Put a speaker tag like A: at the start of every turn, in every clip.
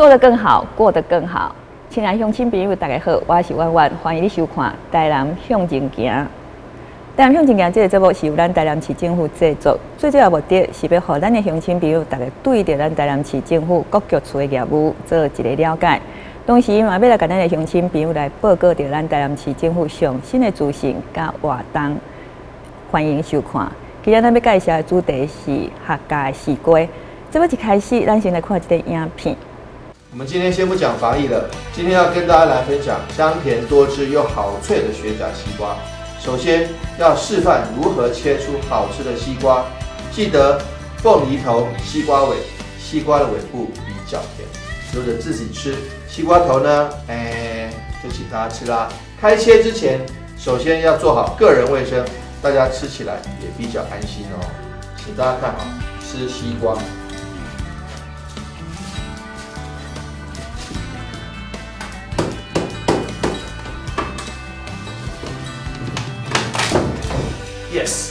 A: 做得更好，過得更好。親愛鄉親朋友，大家好，我是婉婉，歡迎你收看《台南向前行》。台南向前行這个節目是由咱台南市政府製作，最主要目的是欲予咱的鄉親朋友，逐家對著咱台南市政府各局處的業務做一个了解。同時嘛，欲來共咱的鄉親朋友來報告著咱台南市政府上新的資訊佮活動。歡迎收看。今仔咱欲介紹的主題是客家的絲瓜。節目一開始，咱先來看這个影片。
B: 我們今天先不講防疫了，今天要跟大家來分享香甜多汁又好脆的雪甲西瓜。首先要示範如何切出好吃的西瓜，記得鳳梨頭、西瓜尾，西瓜的尾部比較甜，留着自己吃。西瓜頭呢，就請大家吃啦。開切之前，首先要做好個人衛生，大家吃起來也比較安心哦。請大家看好，吃西瓜。Yes，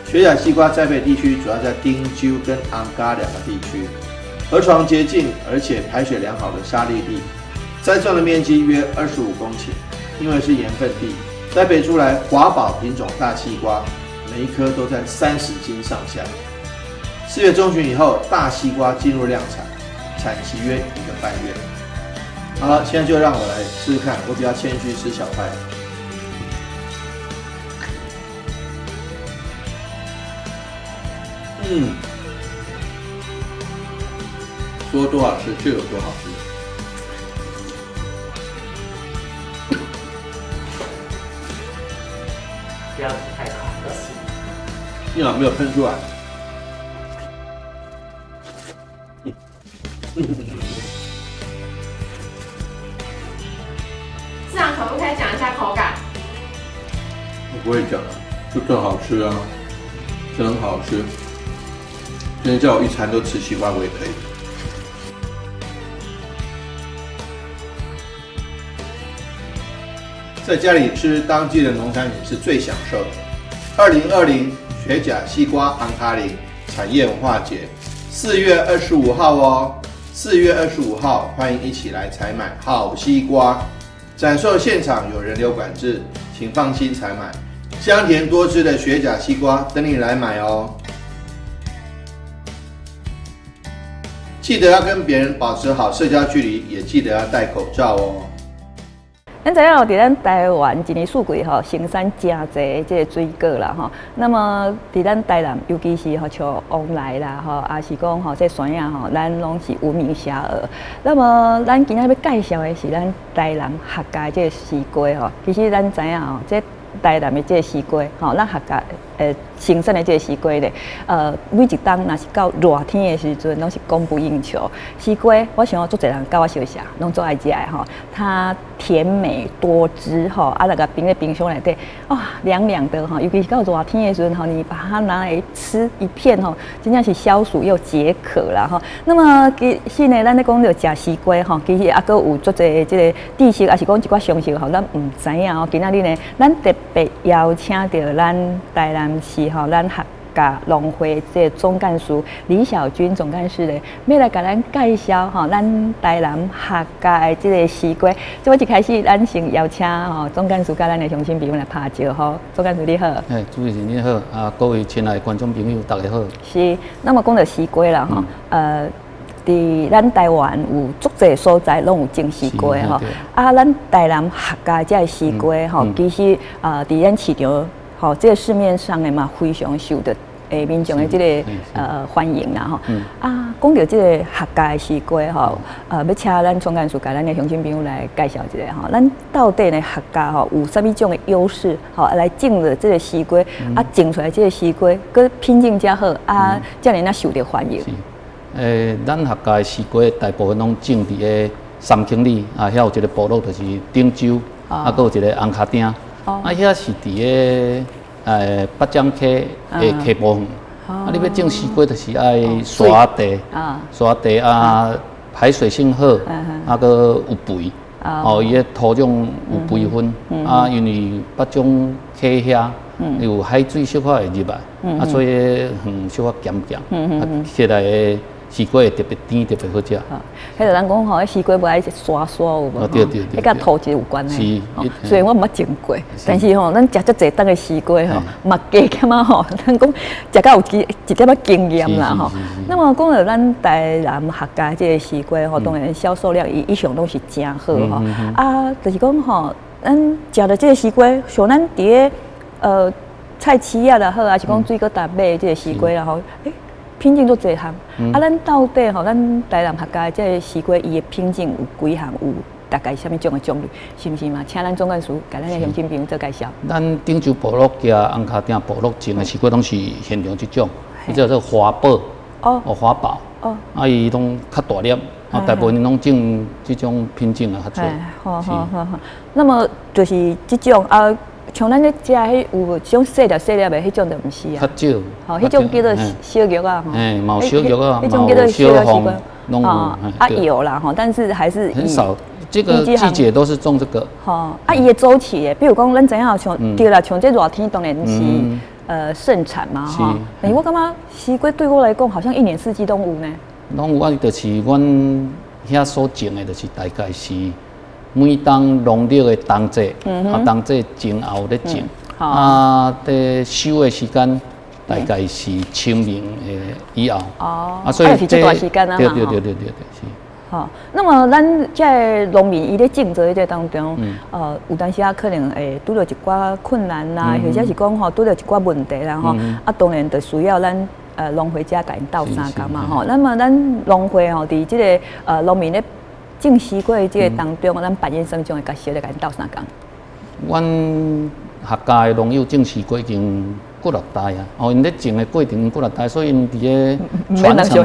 B: 雪甲西瓜栽培地區主要在汀州跟尪仔兩個地區，河床潔淨而且排水良好的沙礫地，栽種的面積約25公頃。因為是鹽分地，栽培出來華寶品種大西瓜，每一顆都在30斤上下。4月中旬以後，大西瓜進入量產，產期約1個半月。好了，現在就讓我來試試看，我比較謙虛，吃小塊。說多好吃就有多好吃。
C: 不要太卡，要死。
B: 幸好沒有噴出來。
D: 市長可不可以講一下口感？
B: 我不會講啊，就更好吃啊，真好吃。今天叫我一餐都吃西瓜，我也可以。在家裡吃當季的農產品是最享受的。2020雪甲西瓜紅跤林產業文化節，4月25號哦，4月25號，歡迎一起來採買好西瓜。展售現場有人流管制，請放心採買。香甜多汁的雪甲西瓜等你來買哦。記得要跟別人保持好社交距離，也記得要戴口罩哦。
A: 咱知影佇咱台灣一年四季吼生產誠濟這个水果啦吼。那麼佇咱台南，尤其是吼像旺來啦吼，抑是講吼這山仔吼，咱攏是聞名遐邇。那麼咱今仔欲介紹的是咱台南客家這个絲瓜吼。其實咱知影吼，這台南的這个絲瓜吼，咱客家生產的這个絲瓜咧，每一冬若是到熱天的時陣，攏是供不應求。絲瓜，我想足濟人佮我相像，攏足愛食的吼。它甜美多汁吼，啊，那個冰佇冰箱內底，哇，涼涼的吼。尤其是到熱天的時陣吼，你把它拿來吃一片吼，真正是消暑又解渴啦吼。那麼其實呢，咱咧講著食絲瓜吼，其實猶閣有足濟這个知識，抑是講一寡常識吼，咱毋知影哦。今仔日呢，咱特別邀請著咱台南市吼，咱客家農會這个總幹事李小軍總幹事咧，欲來共咱介紹吼，咱台南客家的這个絲瓜。這擺一開始，咱先邀請吼總幹事佮咱的鄉親朋友來拍招呼。總幹事你好。
E: 哎，主持人你好，啊，各位親愛的觀眾朋友大家好。
A: 是，那麼講著絲瓜啦吼，佇咱台灣有足濟所在攏有種絲瓜吼，啊，咱台南客家這个絲瓜吼，其實啊，佇咱市場吼，這个市面上的嘛非常受著民眾的這个歡迎啦吼。啊，講著這个客家的絲瓜吼，欲請咱總幹事共咱的鄉親朋友來介紹一下吼，咱到底呢客家吼有啥物種的優勢吼來種著這个絲瓜，啊，種出來這个絲瓜，閣品種遮好，啊，遮爾仔受著歡迎。
E: 咱客家的絲瓜大部分攏種佇个3公里，啊，遐有一个部落就是汀州，啊，閣有一个紅跤町，啊，遐是佇个八掌溪的溪埔園。啊，你欲種絲瓜就是愛沙地，沙地啊，排水性好，啊，閣有肥，哦，伊的土壤有肥分，啊，因為八掌溪遐有海水小可會入來，啊，所以園小可鹹鹹，啊，起來的。西瓜會特別甜，特別好食。
A: 彼個人講吼，西瓜無愛沙沙有無？
E: 對對對，
A: 彼佮土質有關係。是。雖然我毋捌種過，但是吼，咱食足濟冬的西瓜吼，嘛加減仔吼，咱講食到有一一點仔經驗啦吼。那麼講到咱台南客家這個西瓜吼，當然銷售量伊一向攏是誠好吼。啊，就是講吼，咱食著這個西瓜，像咱佇个菜市仔也好，抑是講水果攤買這個西瓜啦吼，欸，品種足濟項。啊，咱到底吼，咱台南客家這個西瓜，伊的品種有幾項？有大概啥物種的種類？是毋是嘛？請咱總幹事共咱的鄉親朋友做介紹。
E: 咱頂洲部落加紅跤鼎部落種的西瓜，攏是現場這種，伊叫做華寶。哦。華寶。哦。啊，伊攏較大粒，啊，大部分攏種這種品種啊較濟。
A: 好好好好。那麼就是這種啊。像咱咧食彼有這種細粒細粒的，彼種就毋是啊。
E: 較少。
A: 吼，彼種叫做小玉仔。
E: 嘿，嘛有小玉仔，嘛有小鳳，攏有。
A: 啊有啦吼，但是還是
E: 很少。這個季節都是種這個。
A: 吼，啊，伊的週期咧，比如講，咱知影像對啦，像這熱天當然是盛產嘛吼。欸，我感覺西瓜對我來講，好像一年四季都有呢。
E: 攏有啊，就是阮遐所種的，就是大概是每當農曆的冬至，啊冬至前後咧種，啊佇收的時間大概是清明的以後。
A: 哦，啊所以是這段時間啊。
E: 對對對對對對是。
A: 好，那麼咱這農民伊咧種植這當中，有當時啊可能會拄著一寡困難啦，或者是講吼拄著一寡問題啦吼，啊當然就需要咱農會遮共𪜶鬥相共嘛吼。那麼咱農會吼，佇這個農民咧種西瓜的這個當中，咱扮演啥物種的角色來共𪜶鬥相共？
E: 阮客家的農友種西瓜已經幾若代啊，哦，𪜶咧種的過程幾若代，所以𪜶佇咧傳承，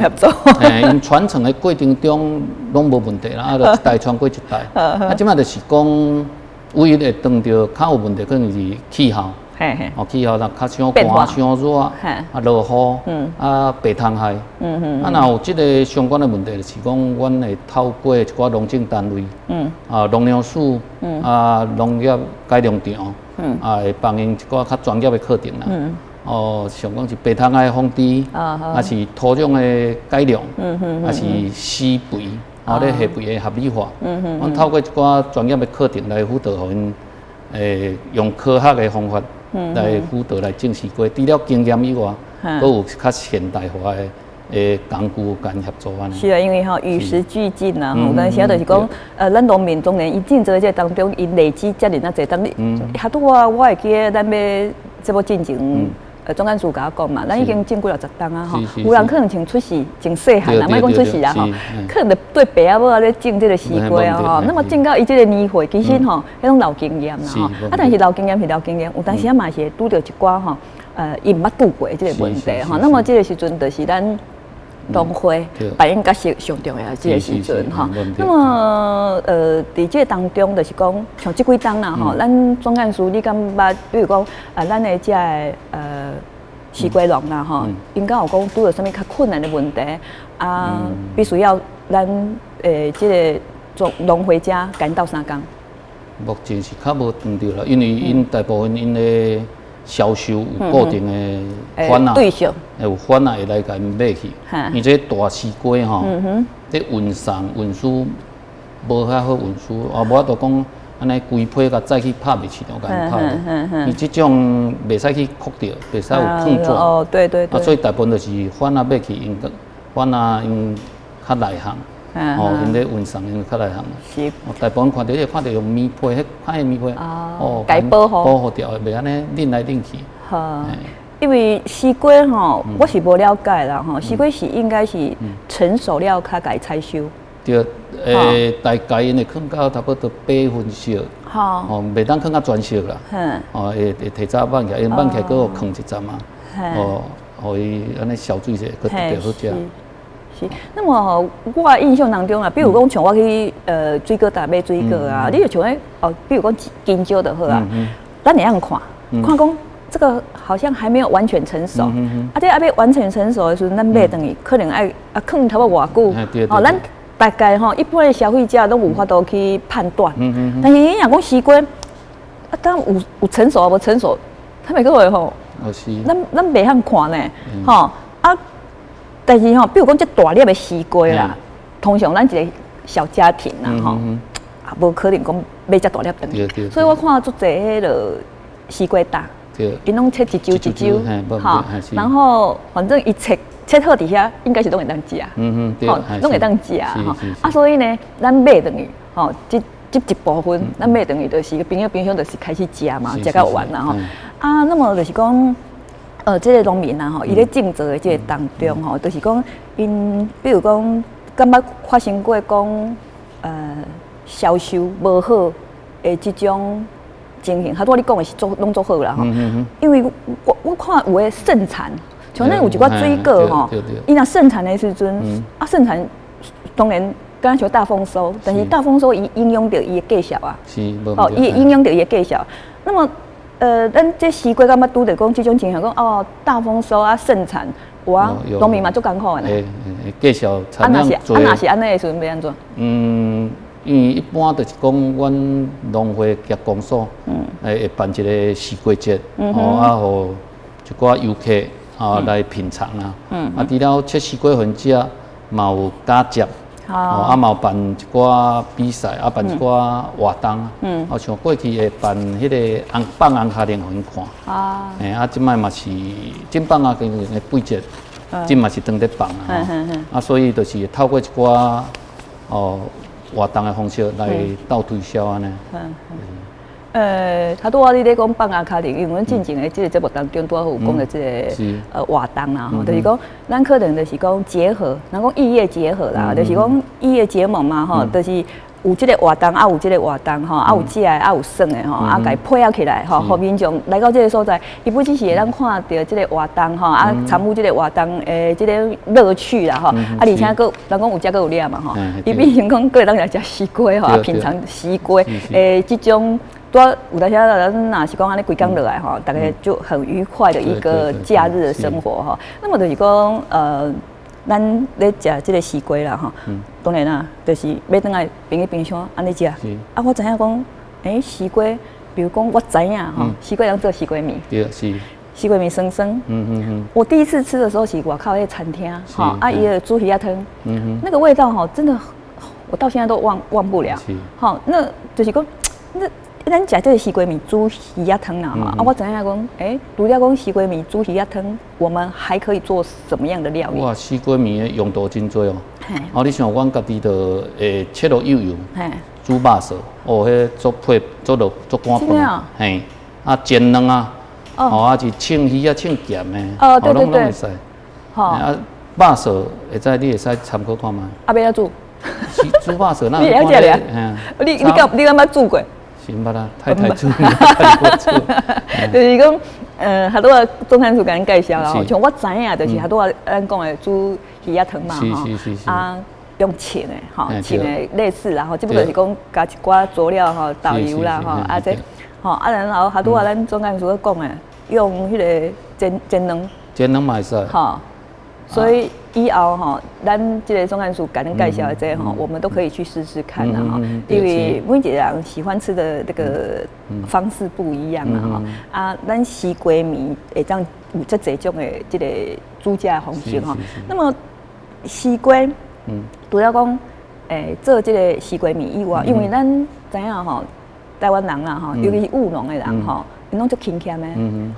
E: 嘿，𪜶傳承的過程中攏無問題啦，啊，就一代傳過一代。啊，這擺就是講，唯一會當著較有問題，可能是氣候。哦，氣候若較傷寒、傷熱，啊，落雨，啊，白蟲害，啊，若有這個相關的問題，就是講，阮會透過一寡農政單位，啊，農糧署，啊，農業改良場，啊，會幫𪜶一寡較專業的課程啦。哦，像講是白蟲害防治，啊是土壤的改良，啊是施肥，啊咧下肥的合理化。阮透過一寡專業的課程來輔導，予𪜶，用科學的方法來輔導來種西瓜。除了經驗以外，閣有較現代化的工具共𪜶協助按呢。
A: 是啊，因為吼與時俱進啊，有當時就是講，咱農民當然伊種植這當中，伊累積遮爾仔濟，當你遐拄啊，我會記得咱欲節目進前，總幹事共我講嘛，咱已經種幾若十冬啊吼，有人可能從出世，從細漢啊，莫講出世啊吼，可能對爸仔母咧種這個西瓜啊吼，那麼種到伊這個年歲，其實吼，彼種老經驗啦吼，啊，但是老經驗是老經驗，有當時仔嘛是會拄著一寡吼，伊毋捌拄過這個問題吼，那麼這個時陣就是咱農會扮演角色上重要這個時陣吼。那麼佇這個當中，就是講像這幾冬啦吼，咱總幹事你敢捌，比如講啊，咱的這個西瓜農啦吼，𪜶敢有講拄著啥物較困難的問題啊？必須要咱這個做農會遮共𪜶鬥相共。
E: 目前是較無碰著啦，因為𪜶大部分𪜶的銷售有固定的販仔，
A: 對象
E: 有販仔會來共𪜶買去。因為這大西瓜吼，這運送運輸無遐好運輸，啊，無法度講按呢規批共載去拍賣市場共𪜶拍。伊這種袂使去覆著，袂使有碰撞。
A: 哦，對對對。
E: 啊，所以大部分就是販仔買去，𪜶販仔𪜶較內行。哦，𪜶咧運送𪜶較內行。
A: 是。
E: 大部分看著，看著用棉被，彼較的棉被，
A: 哦，共保護，
E: 保護著，袂按呢擰來擰去。
A: 好，因為西瓜吼，我是無了解啦吼。西瓜是應該是成熟了較共採收。
E: 對，大概𪜶會囥到差不多八分熟。吼，袂當囥到全熟啦。哦，會提早挽起來，因為挽起來閣予囥一陣啊。哦，予伊按呢消水者，閣特別好食。
A: 是，那麼我印象當中啊，比如講像我去水果店買水果啊，你就像彼哦，比如講香蕉就好啊，咱會曉看，看講這個好像還沒有完全成熟，啊，這猶未完全成熟的時陣，咱買轉去可能愛啊囥差不多偌久，哦，咱大概吼一般的消費者攏有法度去判斷，但是你若講西瓜，啊，當有成熟無成熟，他每個會吼，咱袂曉看呢，吼啊。但是吼，比如講這大粒的西瓜啦，通常咱一個小家庭啦吼，啊，無可能講買遮大粒轉，所以我看足濟彼个西瓜打，𪜶攏切一揪一揪，吼，然後反正伊切切好佇遐，應該是攏會當食，吼，攏會當食吼。啊，所以呢，咱買轉去，吼，這一部分，咱買轉去就是冰箱冰箱就是開始食嘛，食到完啦吼。啊，那麼就是講，這個農民啊吼，伊咧種植的這個當中吼，就是講，𪜶比如講，敢捌發生過講，銷售無好的這種情形，較拄仔你講的是做攏做好啦吼，因為我看有的盛產，像咱有一寡水果吼，伊若盛產的時陣，啊盛產當然敢若像大豐收，但是大豐收伊影響著伊的價數啊，哦，伊會影響著伊的價數。那麼咱這西瓜敢捌拄著講這種情形，講哦大豐收啊盛產，有啊，農民嘛足艱苦的呢。
E: 欸，價數產量濟。
A: 啊，若是按呢的時陣欲按怎？
E: 嗯，因為一般就是講，阮農會佮公所，會辦一個西瓜節，哦啊，予一寡遊客啊來品嘗啊。啊，除了切西瓜分食，嘛有假接。哦，啊嘛有辦一寡比賽，啊辦一寡活動。哦，像過去會辦彼個紅放紅跤鈴予𪜶看。啊。欸，啊，這擺嘛是，這放紅跤鈴的八節，這嘛是當咧放啊。啊，所以就是透過一寡哦活動的方式來鬥推銷按呢。
A: 較拄仔你咧講放紅跤鈴，因為阮進前的這個節目當中，拄仔好有講著這個活動啦，吼，就是講咱可能就是講結合，人講異業結合啦，就是講異業結盟嘛，吼，就是有這個活動，啊有這個活動，吼，啊有食的，啊有耍的，吼，啊共伊配合起來，吼，予民眾來到這個所在，伊不只是會當看著這個活動，吼，啊參與這個活動的這個樂趣啦，吼，啊而且閣人講有食閣有掠嘛，吼，伊變成講閣會當來食西瓜，吼，啊品嘗西瓜的這種。拄有當時咱若是講按呢規工落來吼，大家就很愉快的一個假日的生活吼。那麼就是講，咱咧食這個西瓜啦吼，當然啦，就是買轉來冰佇冰箱按呢食。啊，我知影講，欸，西瓜，比如講我知影吼，西瓜會當做西瓜麵。
E: 對，是。
A: 西瓜麵酸酸。我第一次吃的時候是外口彼個餐廳，吼，啊，伊個煮魚仔湯，那個味道吼，真的，我到現在都忘不了。吼，那就是講，那。咱食這個西瓜麵煮魚仔湯啦，啊，我知影講，欸，除了講西瓜麵煮魚仔湯，我們還可以做什麼樣的料理？
E: 哇，西瓜麵的用途真濟哦。哦，你像阮家己就會切落幼幼，煮肉臊，哦，彼做配做落做乾飯，嘿，啊煎卵啊，哦，啊是凊魚仔凊鹹的，
A: 哦，對對對，
E: 攏會使。啊，肉臊會使，你會使參考看覓。
A: 啊，欲按怎煮？
E: 煮肉臊，
A: 你會曉食咧？你敢捌煮過？
E: 是毋捌啦，太太煮，太太煮。
A: 就是講，較拄仔總幹事共咱介紹啦，像我知影，就是較拄仔咱講的煮魚仔湯嘛，吼，啊，用凊的，吼，凊的類似啦，吼，只不過是講加一寡佐料吼，豆油啦，吼，啊這，吼，啊然後較拄仔咱總幹事閣講的，用彼個煎煎卵，
E: 煎卵嘛會使，
A: 吼。所以以後吼，咱這個總幹事共咱介紹的這個吼，我們都可以去試試看啦吼。因為每一個人喜歡吃的這個方式不一樣啦吼。啊，咱西瓜麵會當有遮濟種的這個煮食的方式吼。那麼西瓜，除了講做這個西瓜麵以外，因為咱知影吼，台灣人啦吼，尤其是務農的人吼。𪜶攏足勤儉的，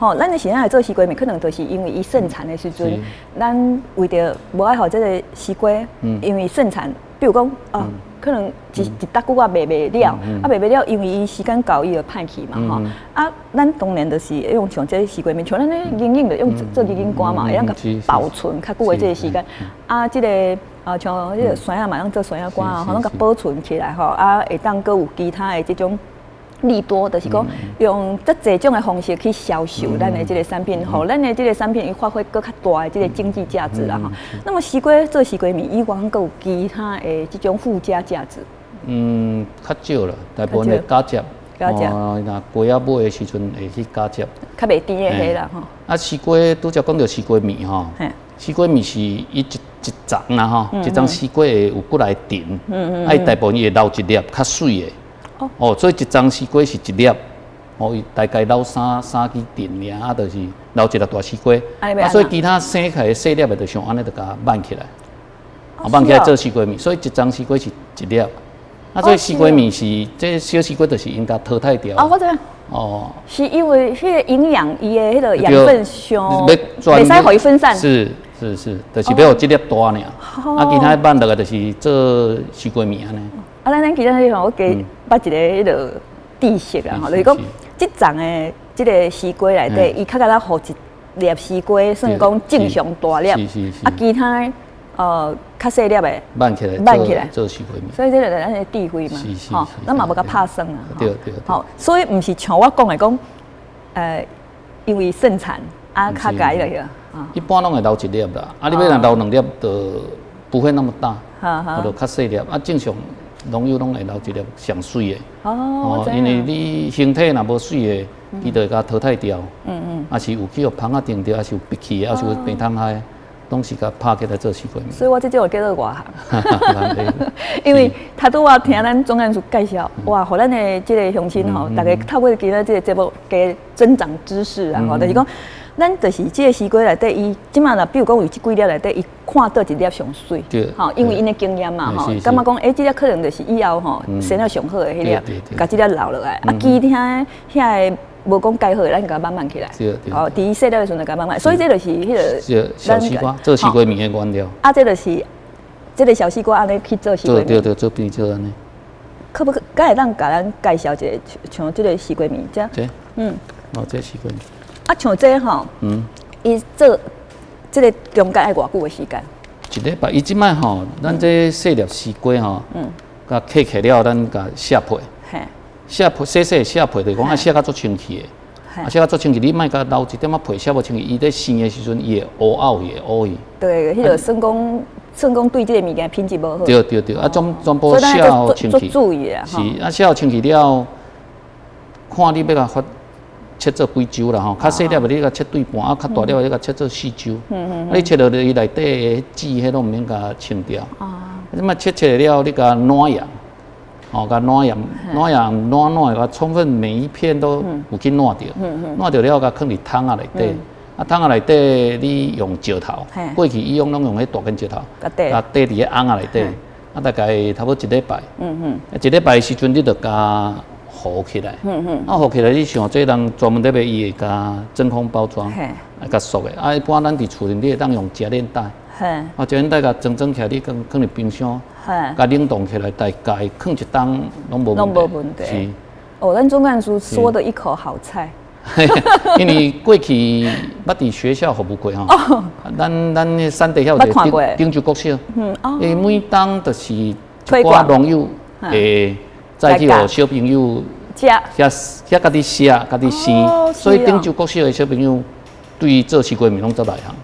A: 吼，咱是按怎來做西瓜麵，可能就是因為伊盛產的時陣，咱為著無愛予這個西瓜，因為盛產，比如講哦，可能一一搭久啊賣袂了，啊賣袂了，因為伊時間到伊就歹去嘛，吼，啊，咱當然就是用像這個西瓜麵，像咱咧冷飲就用做雞精乾嘛，會當共保存較久的這個時間，啊，這個啊像這個酸仔嘛，攏做酸仔乾啊，攏共保存起來吼，啊，會當閣有其他的這種。利多就是講用遮濟種的方式去銷售咱的這個產品，予咱的這個產品伊發揮閣較大的這個經濟價值啦吼。那麼西瓜做西瓜麵以外，閣有其他的這種附加價值？
E: 嗯，較少啦，大部分會加接。
A: 加接。
E: 哦，若粿仔尾的時陣會去加接。
A: 較袂甜的彼啦吼。
E: 啊，西瓜拄才講著西瓜麵吼，西瓜麵是伊一一叢啦吼，一叢西瓜會有幾來陣，啊，伊大部分伊會留一粒較媠的。哦，所以一叢西瓜是一粒，哦，伊大概留三支陣爾，啊，就是留一粒大西瓜，啊，所以其他生起來細粒的就像按呢，就共挽起來，挽起來做西瓜麵，所以一欉西瓜是一粒，啊，所以西瓜麵是這小西瓜就是𪜶共淘汰掉。
A: 哦，我知影。
E: 哦，
A: 是因為彼个營養，伊的彼个養分傷，袂使予伊分散。
E: 是是是，就是欲予這粒大爾。啊，其他挽落來就是做西瓜麵按呢。
A: 啊，咱其他彼項我加捌一个彼个知識啦，吼，就是講這欉的這个西瓜內底，伊較敢若予一粒西瓜，算講正常大粒，啊，其他較細粒的
E: 挽起來，
A: 挽起來
E: 做西瓜麵。
A: 所以這個就是咱的智慧嘛，吼，咱嘛無共拍算啊，
E: 對對。
A: 吼，所以毋是像我講的講，因為盛產啊，較佳落去啊。
E: 一般攏會留一粒啦，啊，你欲若留兩粒，就不會那麼大，就較細粒。啊，正常農友攏會留一粒上媠的。
A: 哦，
E: 因為你形體若無媠的，伊就會共淘汰掉。啊是有去予蜂仔叮著，抑是有迫去的，抑是有病蟲害，攏是共拍起來做西瓜麵。
A: 所以我這種叫做外行。因為頭拄仔聽咱總幹事介紹，哇，予咱的這个鄉親吼，逐家透過今仔這个節目，加增長知識啊，吼，就是講，咱就是這个西瓜內底，伊這馬若比如講有這幾粒內底，伊看佗一粒上媠，吼，因為𪜶的經驗嘛，吼，感覺講，欸，這粒可能就是以後吼生了上好的彼粒，共這粒留落來，啊，其他遐个無講蓋好的，咱共挽挽起來，哦，佇細粒的時陣就共挽挽，所以這就是彼个
E: 小西瓜做西瓜麵的原料。
A: 啊，這就是這个小西瓜按呢去做西瓜麵。
E: 對對對，做變做按呢。
A: 可不可，敢會當共咱介紹一下，像這个西瓜麵，這，
E: 哦，這西瓜麵。
A: 啊，像這吼，伊做這个中間愛偌久的時間？
E: 一禮拜，伊這擺吼，咱這細粒西瓜吼，共切起了，咱共削皮。削皮細細削皮，就是講愛削甲足清氣的，啊，削甲足清氣，你莫共留一點仔皮削無清氣，伊咧生的時陣，伊會烏拗去，會烏去。
A: 對，彼個算講算講對這个物件品質無好。
E: 對對對，啊，全部削好清氣。
A: 注意啊！
E: 是啊，削好清氣了，看你欲共發切做幾周啦吼，較細粒的你共切對半，啊，較大粒的你共切做四周。啊，你切落去伊內底的籽，彼攏毋免共清掉。啊。你嘛切切了，你共湠鹽。哦，共湠鹽，湠鹽，湠湠，共充分每一片都有去湠著，湠著了，共囥佇桶仔內底。啊，桶仔內底你用石頭，過去以往攏用彼大根石頭，共綴佇彼甕仔內底。啊，大概差不多一禮拜。一禮拜時陣，你就共糊起來。啊，糊起來，你像這人專門咧賣，伊會共真空包裝，啊，共塑的。啊，一般咱佇厝裡，你會當用夾鏈袋。啊，夾鏈袋共裝裝起來，你囥囥佇冰箱，共冷凍起來，大概囥一冬攏無問題。是。
A: 哦，咱總幹事說的一口好菜。
E: 因為過去捌佇學校服務過吼，咱山地遐有一個頂洲國小，伊每冬就是一寡農友會載去予小朋友
A: 食，
E: 遐遐家己食，家己生，所以頂洲國小的小朋友對做西瓜麵攏足內行。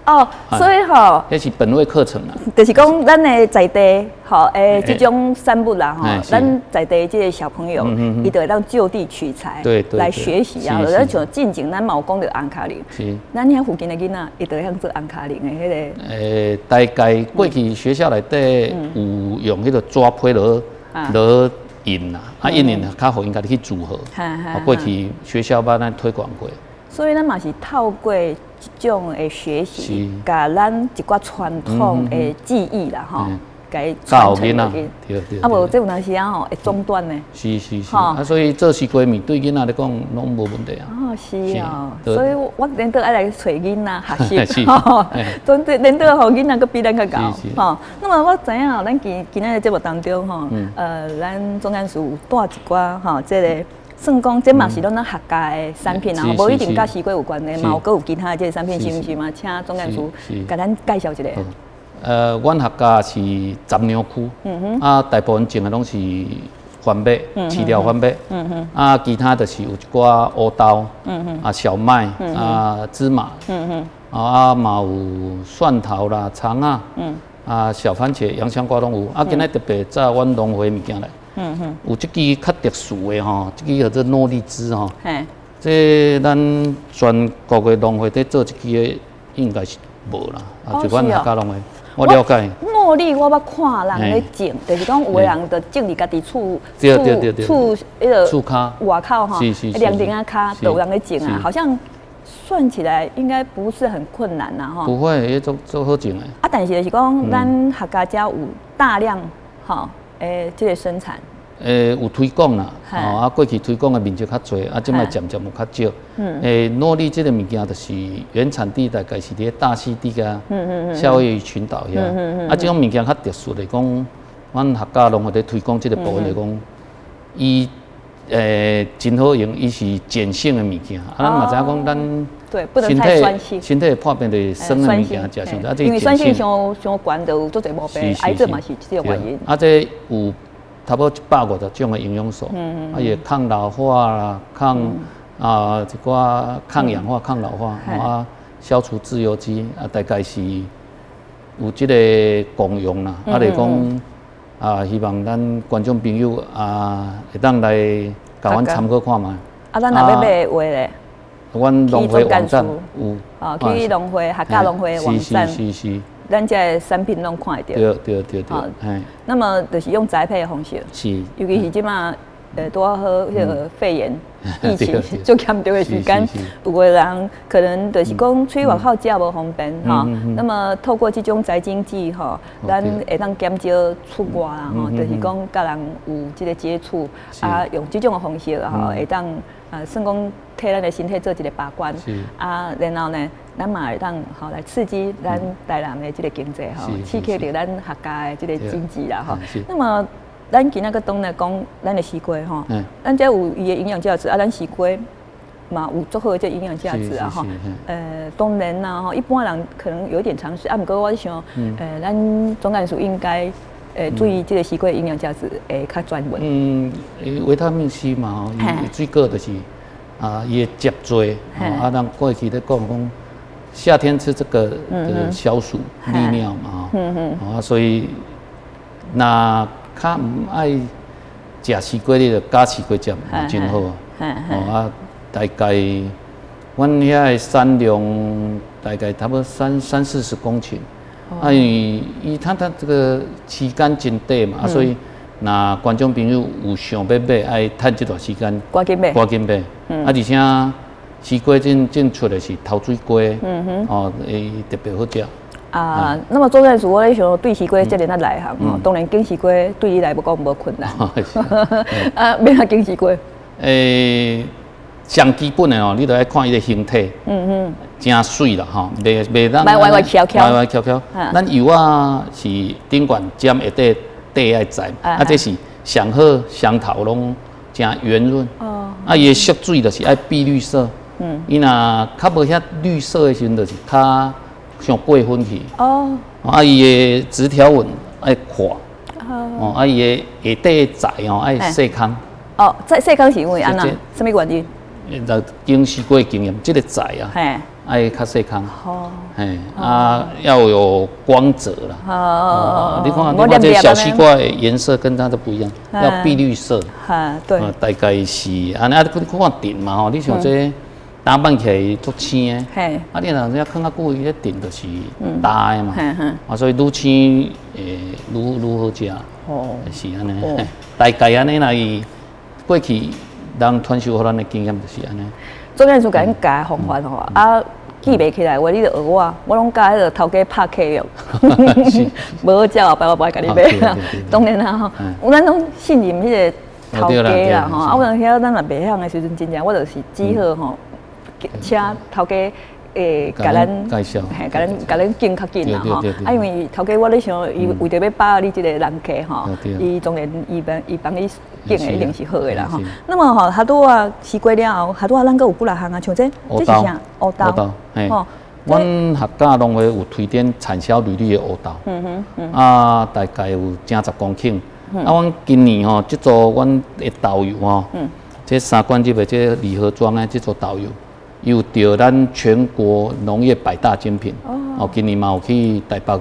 A: 哦，所以吼，
E: 彼是本位課程啦。
A: 就是講咱的在地吼，欸，這種產物啦吼，咱在地這个小朋友，伊就會當就地取材，來學習啊。咱像進前咱嘛有講著紅跤林，咱遐附近的囡仔，伊就會曉做紅跤林的彼个。
E: 欸，大概過去學校內底有用彼個紙皮落落印啦，啊印印較予𪜶家己去組合。過去學校捌咱推廣過。
A: 所以咱嘛是透過這種的學習，共咱一寡傳統的技藝啦，吼，共伊傳承落去。
E: 對對。
A: 啊無，這有當時啊吼會中斷呢。
E: 是是是。啊，所以做西瓜麵對囡仔來講攏無問題啊。
A: 哦，是哦。所以我連倒愛來揣囡仔學習，吼，總之連倒予囡仔閣比咱較𠢕，吼。那麼我知影，咱今今仔的節目當中，吼，咱總幹事有帶一寡吼，這个。算講這嘛是攏咱客家的產品啊，無一定佮西瓜有關係，嘛有閣有其他的這个產品，是毋是嘛？請總幹事共咱介紹一下。
E: 阮客家是雜糧區，啊，大部分種的攏是番麥、飼料番麥，啊，其他就是有一寡烏豆，啊，小麥，啊，芝麻，啊，嘛有蒜頭啦、蔥仔，啊，小番茄、洋香瓜攏有。啊，今仔特別載阮農會物件來。有這支較特殊的吼，這支叫做諾麗芝吼。這咱全國的農會佇做這支的，應該是無啦。啊，就阮客家農會，我了解。
A: 諾麗我捌看人咧種，就是講有的人就種佇家己厝厝厝彼个
E: 厝跤
A: 外口吼，涼亭仔跤，就有人咧種啊，好像算起來應該不是很困難啦，吼。
E: 不會，彼足足好種的。
A: 啊，但是就是講，咱客家遮有大量吼，這個生產。
E: 有推廣啦，吼啊，過去推廣的面積較濟，啊，這擺漸漸有較少。諾麗這個物件就是原產地大概是佇咧大溪地佮夏威夷群島遐。啊，這種物件較特殊來講，阮客家農會咧推廣這個部分來講，伊真好用，伊是鹼性的物件。啊，咱嘛知影講咱
A: 對，不能太酸性。
E: 身體會破病就是酸的物件食傷濟，啊，
A: 因為酸性傷傷懸，就有足濟毛病，癌症嘛是這個原因。
E: 啊，這有差不多150種的營養素，啊，伊會抗老化啦，抗啊一寡抗氧化、抗老化，啊，消除自由基，啊，大概是有這個功用啦。啊，來講啊，希望咱觀眾朋友啊，會當來共阮參考看覓。
A: 啊，咱若欲買的話咧，
E: 阮農會網站有。
A: 哦，去農會客家農會網站。
E: 是是是。
A: 咱這個產品攏看會著。
E: 對對對對，嘿。
A: 那麼就是用栽培的方式。
E: 是。
A: 尤其是這馬，拄仔好彼個肺炎疫情足嚴重的時間，有的人可能就是講出去外口食無方便吼。那麼透過這種宅經濟吼，咱會當減少出外啦吼，就是講佮人有這個接觸，啊，用這種的方式吼，會當啊，算講替咱的身體做一個把關，啊，然後呢，咱嘛會當吼來刺激咱台南的這個經濟吼，刺激著咱客家的這個經濟啦吼。那麼咱今仔閣轉來講咱的西瓜吼，咱這有伊的營養價值啊，咱西瓜嘛有足好的這營養價值啊吼。當然啦吼，一般人可能有一點常識，啊，毋過我想，咱總幹事應該注意這個西瓜營養價值會較專門。
E: 嗯，維他命 C 嘛吼，伊水果就是啊，伊會汁濟，啊，咱過去咧講講，夏天吃這個的消暑利尿嘛，吼，啊，所以若較毋愛食西瓜，你就加西瓜汁嘛，真好。哦啊，大概阮遐的產量大概差不多三四十公頃。啊，因為伊它這個期間真短嘛，啊，所以若觀眾朋友有想欲買，愛趁這段時間，
A: 趕緊買，
E: 趕緊買。啊，而且西瓜正出的是頭水瓜，哦，伊特別好食。
A: 啊，那麼總幹事，我咧想對西瓜這爾仔內行吼，當然揀西瓜對你來講無困難。啊，欲按怎揀西瓜？
E: 上基本的哦，你著愛看伊的形體，誠媠啦吼，袂當
A: 歪歪翹翹，
E: 歪歪翹翹。咱柚仔是頂懸尖下底底愛窄，啊，這是上好雙頭攏誠圓潤。哦。啊，伊的色水就是愛碧綠色。伊若較無遐綠色的時陣，就是較傷過分去。哦。啊，伊的直條紋愛闊。哦。啊，伊的下底的材哦愛細空。
A: 哦，這細空是因為按怎？啥物原因？
E: 就揀西瓜經驗，這個材啊，愛較細空。哦。嘿，啊，要有光澤啦。哦。你看，你看這小西瓜的顏色跟它都不一樣，要碧綠色。
A: 哈，對。
E: 大概是按呢啊，你看陣嘛吼，你像這打扮起來足青的。嘿。啊，你若這囥較久，伊咧陣就是焦的嘛。啊，所以愈青會愈好食。哦。是按呢。大概按呢啦，伊過去人傳授予咱的經驗就是按呢。
A: 總幹事共阮教的方法吼，啊，記袂起來話，你著學我，我攏佮彼個頭家拍契約，無好食後擺我無愛共你買。當然啦吼，咱攏信任彼個頭家啦吼，啊，有當時咱若袂曉的時陣，真正我就是只好吼，請頭家會共咱
E: 介紹，
A: 嘿，共咱揀較緊啦吼。啊，因為頭家我咧想，伊為著欲把你這個人客吼，伊當然伊幫你揀的一定是好的啦吼。那麼吼，拄拄仔西瓜了後，拄拄仔咱閣有幾若項啊，像這，這是啥？烏豆。
E: 吼，阮客家農會有推展產銷履歷的烏豆。啊，大概有成十公頃。啊，阮今年吼，這組阮的豆油吼，這三罐入的這禮盒裝的這組豆油，有得咱全國農業百大精品。哦，今年嘛有去台北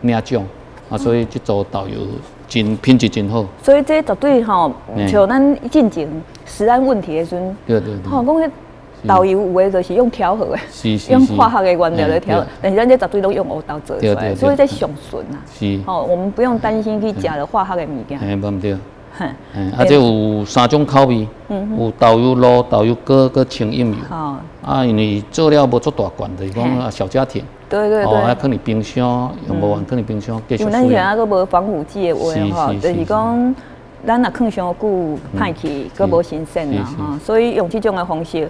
E: 領獎，啊，所以這組豆油真品質真好。
A: 所以這絕對吼，像咱進前食安問題的時陣，吼，講彼豆油有的就是用調和的，用化學的原料來調，但是咱這絕對攏用烏豆做出來，所以這上純啊。吼，我們不用擔心去食著化學的物件。
E: 嘿，無毋對。啊，這有三種口味，有豆油露、豆油膏、閣清飲油。啊，因為做了無足大罐，就是講啊小家庭。哦，啊，放佇冰箱，用無完放佇冰箱繼續。
A: 因為咱現在閣無防腐劑的話吼，就是講咱若囥傷久歹去，閣無新鮮啦吼，所以用這種的方式，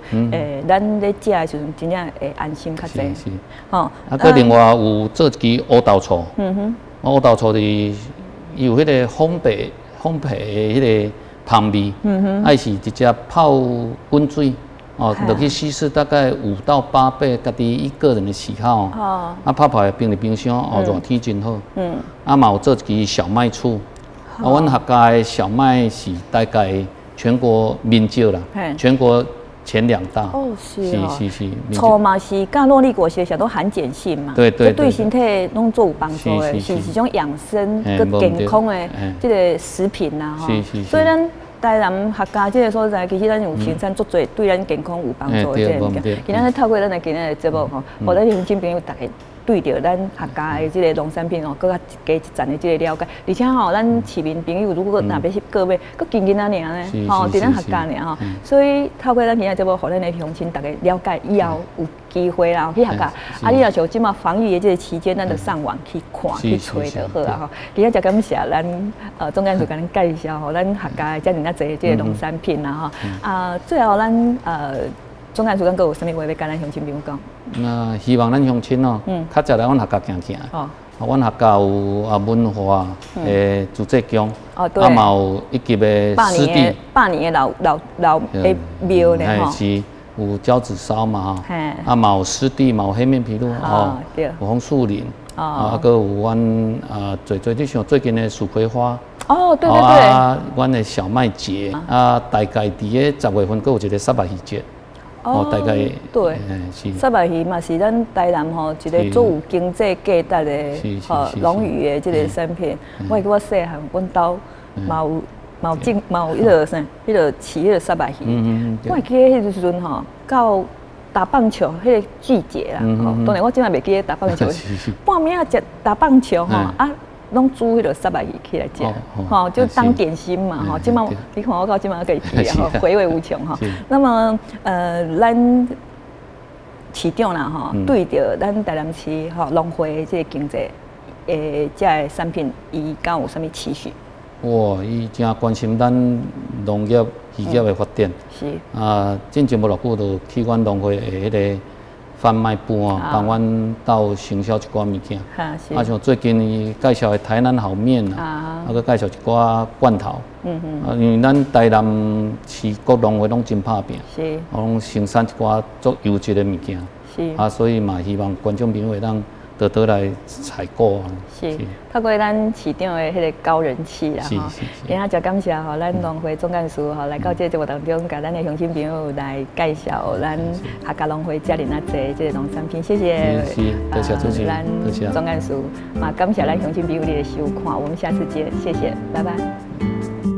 A: 咱咧食的時陣真正會安心較濟。
E: 吼，啊，閣另外有做一支烏豆醋。烏豆醋是伊有彼個烘焙的彼個香味，啊伊是直接泡滾水，哦，落去稀釋大概5到8倍，家己伊個人的喜好。啊，泡泡冰佇冰箱，哦，熱天真好。啊，嘛有做一支小麥醋。啊，阮客家的小麥是大概全國面積啦，全國前兩大。
A: 哦，是哦。
E: 是是是。
A: 醋嘛是佮諾麗果實啥都含鹼性嘛，對身體攏足有幫助的，是一種養生佮健康的這個食品啦，吼。所以咱台南客家這個所在，其實咱有生產足濟對咱健康有幫助的這個物件。今仔日透過咱的今仔日的節目吼，予咱鄉親朋友逐家對著咱客家的這個農產品哦，閣較加一層的這個了解。而且吼，咱市民朋友如果若欲去購買，閣近近仔爾呢，吼，佇咱客家爾吼。所以透過咱今仔節目，予咱的鄉親逐家了解以後有機會啦，去客家。啊，你若像這馬防疫的這個期間，咱就上網去看去揣就好啊吼。今仔真感謝咱總幹事共咱介紹吼，咱客家的遮爾仔濟這個農產品啦吼。啊，最後咱總幹事閣有啥物話欲共咱鄉親朋友講？
E: 那希望咱鄉親哦，較濟來阮客家行行。啊，阮客家有啊文化的自治宮，啊嘛有一級的濕地，
A: 百年的老老老的廟呢吼。
E: 是，有交趾燒嘛吼，啊嘛有濕地，嘛有黑面琵鷺吼，有紅樹林，啊，閣有阮啊最最你像最近的蜀葵花。啊，阮的小麥節啊，大概佇个10月份，閣有一個虱目魚節。哦，大概
A: 對，虱目魚嘛是咱台南吼一個足有經濟價值的吼龍魚的這個產品。我會記我細漢，阮兜嘛有嘛有種嘛有彼個啥，彼個飼彼個虱目魚。我會記得彼個時陣吼，到打棒球彼個季節啦，吼，當然我這馬袂記得打棒球，半暝仔食打棒球吼啊，攏煮彼個虱目魚起來食，吼，就當點心嘛，吼。這馬你看我到這馬閣會記啊，回味無窮吼。那麼咱市長啦吼，對著咱台南市吼農會這個經濟的這个產品，伊敢有啥物期許？
E: 哇，伊誠關心咱農業、漁業的發展。啊，進前無偌久就去阮農會的彼個販賣部啊，幫阮鬥行銷一寡物件。啊，像最近伊介紹的台南好麵啊，啊，閣介紹一寡罐頭。啊，因為咱台南市各農會攏真拍拚。攏生產一寡足優質的物件。啊，所以嘛，希望觀眾朋友會當多多來採購啊。
A: 是，透過咱市長的彼個高人氣啦吼，今仔真感謝吼，咱農會總幹事吼來到這個節目當中，共咱的鄉親朋友來介紹咱客家農會遮爾仔濟這個農產品，謝謝。
E: 是，多謝主持人，
A: 咱總幹事，嘛感謝咱鄉親朋友的收看，我們下次見，謝謝，拜拜。